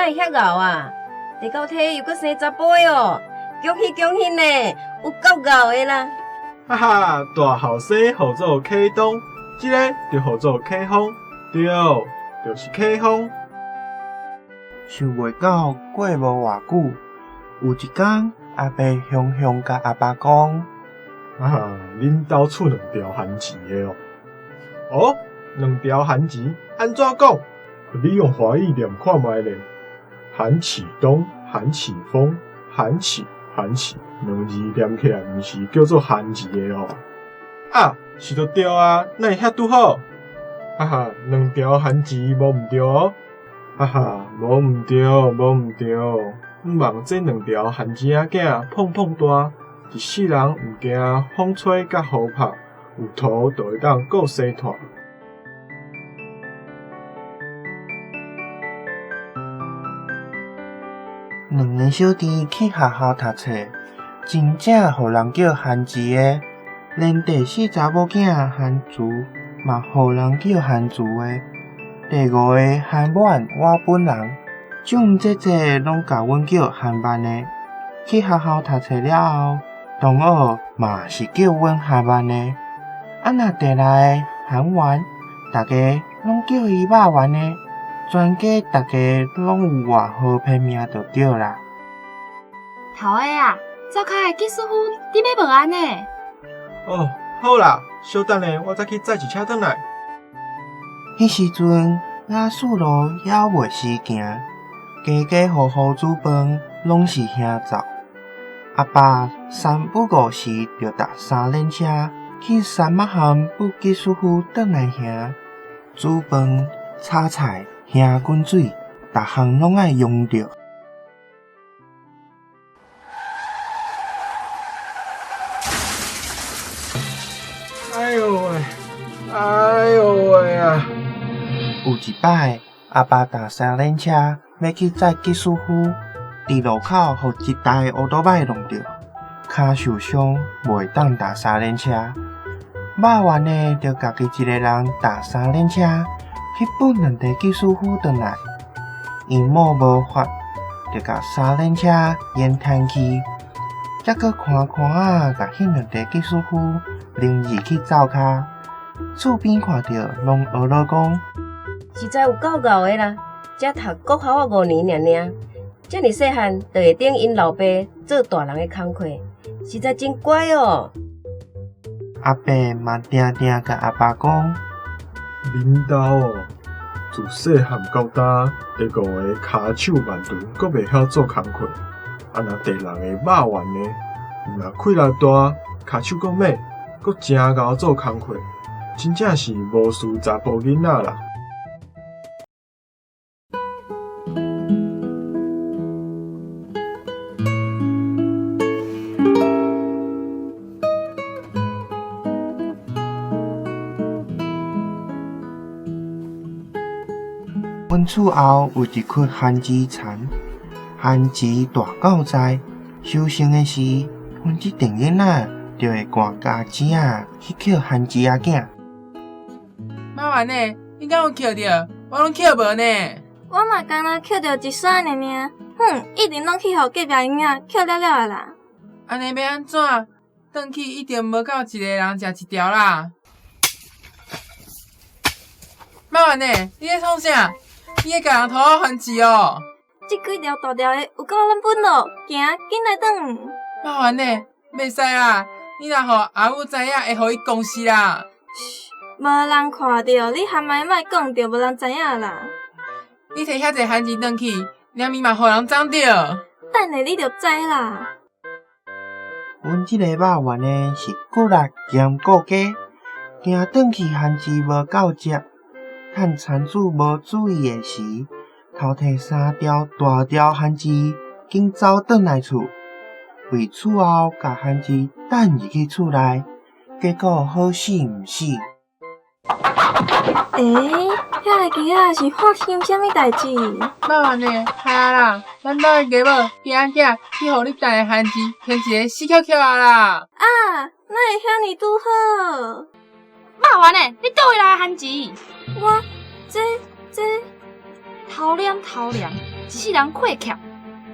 哪會遐𠢕啊？第九胎又閣生查埔的哦，恭喜恭喜呢，有夠𠢕的啦！哈哈，大後生號做啟東，這个就號做啟豐，對，就是啟豐。想袂到過無偌久，有一工，阿伯雄雄共阿爸講：啊，恁兜厝兩條番薯的哦。哦，兩條番薯按怎講？你用華語念看覓咧？韓啟東、韓啟豐、韓啟、韓啟，兩字念起來毋是叫做番薯的哦。啊，是就對啊，哪會遐拄好？哈哈，兩條番薯無毋對哦。哈哈，無毋對，無毋對。毋望這兩條番薯仔囝碰碰大，一世人毋驚風吹佮雨拍，有塗就會當顧生炭。兩个小弟去學校讀冊，真正予人叫番薯的，連第四查某囝番薯嘛予人叫番薯的。第五个韓滿我本人，眾姐姐攏共阮叫韓萬的。去學校讀冊了後，同學嘛是叫阮韓萬的。啊，若第六个韓丸，逐家攏叫伊肉丸的。全家逐家攏有外號別名就對啦。頭家啊，灶跤的技師傅，你欲問按呢？哦，好啦，小等下，我再去載一車轉來。彼時陣，瓦斯爐猶未時行，家家戶戶煮飯攏是瓦灶。阿爸三不五時就搭三輪車去山仔巷買技師傅轉來瓦，煮飯、炒菜、瓦滾水，逐項攏愛用著。哎喲喂，哎喲喂啊！有一擺，阿爸搭三輪車欲去載技師傅，佇路口予一台烏多擺撞著，跤受傷，袂當搭三輪車。肉丸的就家己一个人搭三輪車去搬兩袋技師傅轉來，因某無法，就共三輪車淹攤去，才閣寬寬仔共彼兩袋技師傅拎入去灶跤。厝邊看著攏學囉講，實在有夠𠢕的啦！才讀國校仔五年爾爾，遮爾細漢就會頂𪜶老爸做大人的工課，實在真乖哦。阿伯嘛定定共阿爸講，恁兜哦，自細漢到今，第五个跤手萬頓閣袂曉做工課，啊若第六个肉丸呢，毋若氣力大，跤手閣猛，閣誠𠢕做工課，真正是無輸查埔囡仔啦。阮厝後有一窟番薯田，番薯大到在，收成的時，阮這陣囡仔就會捾鉸剪仔去抾番薯仔囝。媽丸呢？你敢有抾著？我攏抾無呢。我嘛敢若抾著一束爾爾，哼，一定攏去予隔壁囡仔抾了了啊啦。按呢欲按怎？轉去一定無夠一个人食一條啦。媽丸呢？你咧創啥？你咧共人偷挖番薯哦？這幾條大條的有夠咱分咯，行，緊來轉。媽丸呢？袂使啦！你若予阿母知影，會予伊講死啦。噓，無人看著，你含來莫講，就無人知影啦。你提遐濟番薯轉去，連面嘛予人髒著。等下你就知啦。阮這個肉丸呢，是骨力兼顧家，驚轉去番薯無夠食，趁田主無注意的時，偷提三條大條番薯，緊走轉來厝，為厝後共番薯擲入去厝內，結果好死毋死。欸，遐个雞仔是發生啥物代誌？肉丸呢？害啊啦！咱兜的雞母雞仔囝去予你擲的番薯牵一个死翘翘啊啦！啊，哪會遐爾拄好？肉丸呢？你佗位來的番薯？我，這、這偷念偷念，一世人虧欠，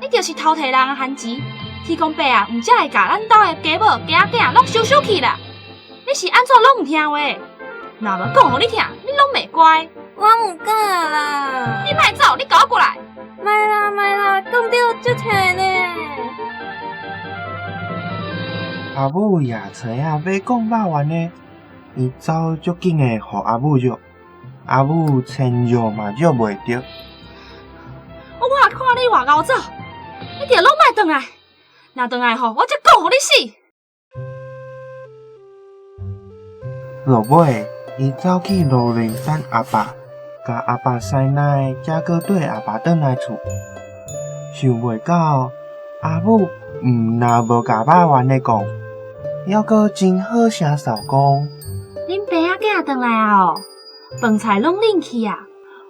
你就是偷提人的番薯。天公伯啊，毋才會共咱兜的家母、家仔囝攏收收去啦。你是按怎攏毋聽話？若無講予你聽，你攏袂乖。我毋敢啦。你莫走，你共我過來。莫啦莫啦，講著足疼的呢。阿母也知影欲講肉丸的，伊走足緊的，予阿母約，阿母千約嘛約袂著。我若看你外𠢕走，你著攏莫轉來。若轉來吼，我才講予你死。落尾，伊走去路邊等阿爸，共阿爸師奶，才閣綴阿爸轉來厝。想袂到阿母毋但無共肉丸的講，猶閣真好聲捎講。恁爸仔囝轉來啊哦，飯菜攏冷去啊，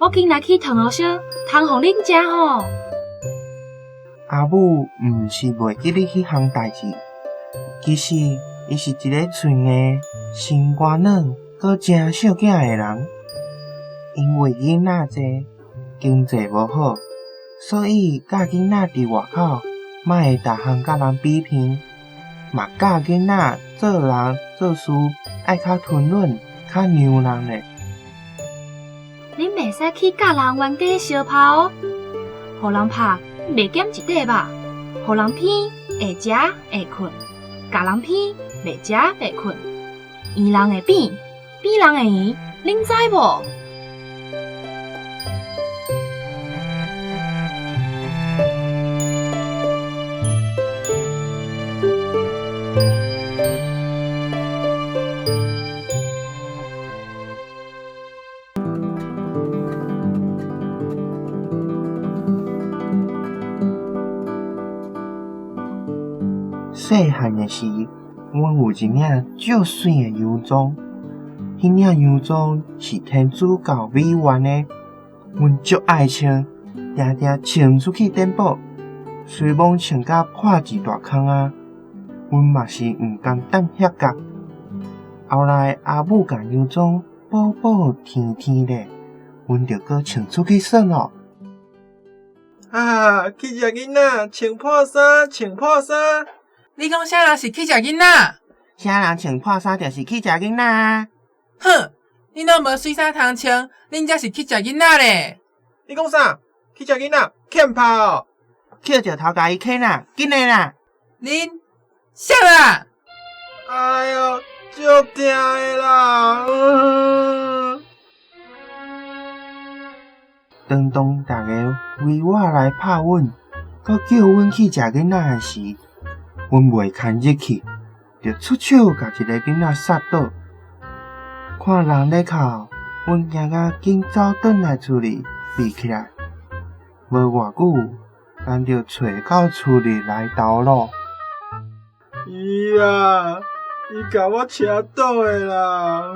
我緊來去燙予燒，通予恁食吼。阿母毋是袂記得彼項代誌，其實伊是一个喙硬、心肝軟、閣誠惜囝的人。因為囡仔濟，經濟無好，所以教囡仔佇外口莫會逐項佮人比拼，嘛教囡仔做人做事愛較吞忍、較讓人咧。恁袂使去佮人冤家相拍哦，予人拍袂減一塊肉，予人騙會食會睏，共人騙袂食袂睏，圓人會扁，扁人會圓，恁知無？細漢的時，阮有一領足媠的洋裝，彼領洋裝是天主教美元的，阮足愛穿，定定穿出去展寶，雖罔穿甲破一大空仔，阮嘛是毋甘等遐角。後來阿母共洋裝補補添添咧，阮就閣穿出去耍囉。啊！去食囡仔，穿破衫，穿破衫。你講啥人是去食囡仔？啥人穿破衫就是去食囡仔啊！哼，恁攏無媠衫通穿，恁才是去食囡仔咧！你講啥？去食囡仔？欠拍哦！抾石頭共伊啃啦，緊的啦！恁啥啦？哎喲，足疼的啦！當當逐家圍我來拍阮，閣叫阮去食囡仔的時，阮袂堪入去，就出手共一个囡仔殺倒。看人咧哭，阮驚甲緊走轉來厝裡避起來。無偌久，咱就揣到厝裡來投訴。伊啊，伊共我車倒的啦！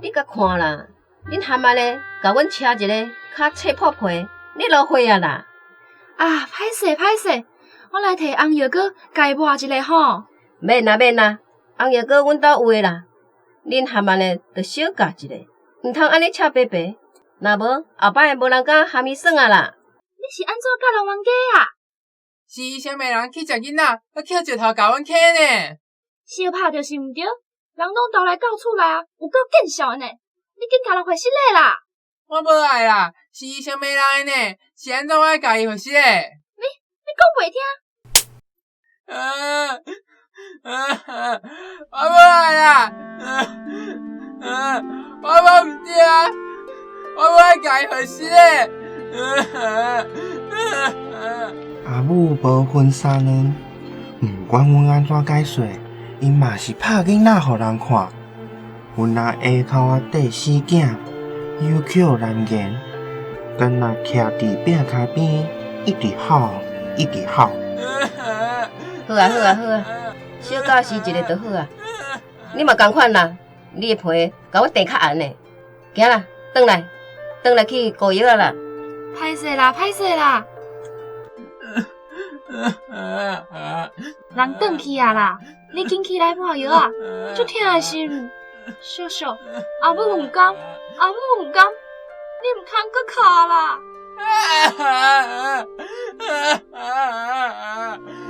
你共看啦，恁含仔咧，共阮車一个跤切破皮，你落血啊啦！啊，歹勢歹勢，我來提紅藥膏共伊抹一下吼。免啦免啦，紅藥膏阮兜有的啦。恁含仔咧，著小教一下，毋通按呢赤白白，若無後擺無人敢含伊耍啊啦。你是按怎佮人冤家啊？是伊先罵人去食囡仔，閣抾石頭共阮坑呢。相拍就是毋對，人攏投來到厝內啊，有夠見笑的呢。你緊共人回失禮啦！我無愛啦，是伊先罵人的呢，是按怎我愛共伊回失禮？你你講袂聽？我無愛啦！我無毋對啊！我無愛共伊回失禮。阿母無分三兩，毋管阮按怎解說，伊嘛是拍囡仔予人看。阮阿下口仔綴死囝，有口難言，敢若徛佇壁跤邊，一直吼，一直吼。好啊好啊好啊，小教示一下就好啊。你嘛仝款啦，你的皮共我綴較硬呢。行啦，轉來，轉來去顧藥仔啦。歹勢啦，歹勢啦。人轉去啊啦，你緊起來抹藥仔，足疼的是毋？叔叔，阿母毋甘，阿母毋甘，你毋通閣哭啦。啊啊啊啊！